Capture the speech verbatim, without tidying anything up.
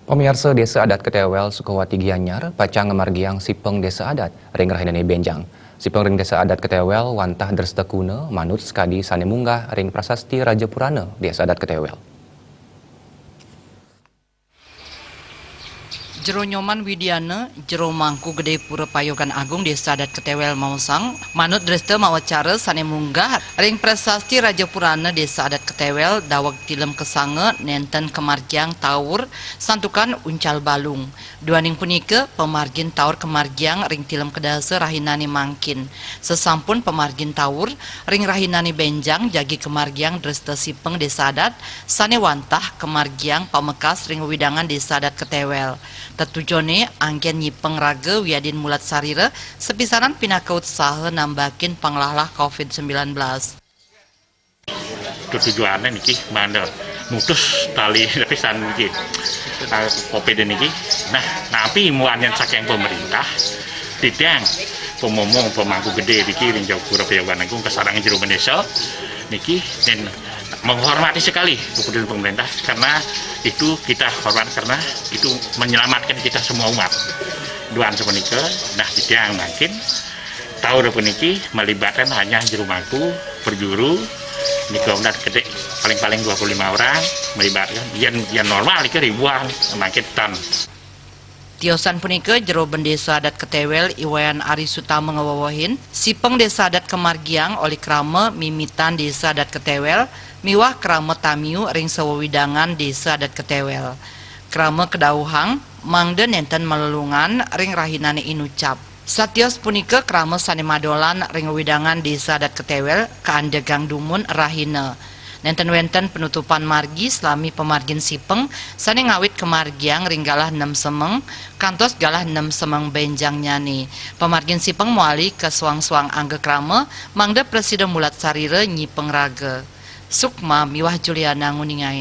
Pamiarsa, Désa Adat Ketéwél Sukawati Gianyar pacang ngamargiang sipeng désa adat ring rahinané bénjang. Sipeng ring Désa Adat Ketéwél wantah dresta kuna manut sakadi sané munggah ring Prasasti Raja Purana Désa Adat Ketéwél. Jero Nyoman Widiana, Jero Mangku Gedé Pura Payogan Agung Désa Adat Ketéwél maosang, manut dresta mawa cara sané munggah ring Prasasti Raja Purana Désa Adat Ketéwél daweg tilem kasanga nénten kamargiang taur santukan uncal balung. Duaning punika, pamargin taur kamargiang ring tilem kadasa rahinané mangkin. Sasampun pamargin taur, ring rahinané bénjang jagi kamargiang dresta sipeng désa adat, sané wantah kamargiang pamekas ring wewidangan Désa Adat Ketéwél. Tetujoné anggén nyipeng raga wiadin mulat sarira, sapisanan pinaka utsaha nambakin panglahlah covid sembilan belas. Tetujoné niki mangda mutus tali lapisan niki, ah, covid niki. Nah, nampi imbauan saking pemerintah, titiang pamomong pamangku gedé niki ring Japura Payogan Agung kasareng jero bendésa niki dan menghormati sekali keputusan pemerintah karena itu kita hormat karena itu menyelamatkan kita semua umat. Duaning sapunika, nah titiang mangkin taur puniki malibatkan hanya jero mangku, prajuru, nika umat gedé paling-paling dua puluh lima orang malibatkan. Yén, yén normal nika ribuan, mangkin tan. Tiosan punika Jero Bendésa Adat Ketéwél I Wayan Ari Sutama ngawewehin, sipeng désa adat kamargiang olih krama mimitan Désa Adat Ketéwél miwah krama tamiu ring sawewidangan Désa Adat Ketéwél. Krama kadauhang mangda nénten malelungan ring rahinané inucap. Satios punika krama sané madolan ring wewidangan Désa Adat Ketéwél kaandegang dumun rahina. Nénten wénten penutupan margi salami pamargin sipeng sané ngawit kamargiang ring galah nem semeng kantos galah nem semeng bénjangnyané. Pamargin sipeng mawali ka suang-suang angga krama mangda prasida mulat sarira nyipeng raga. Sukma miwah Juliana nguningayang.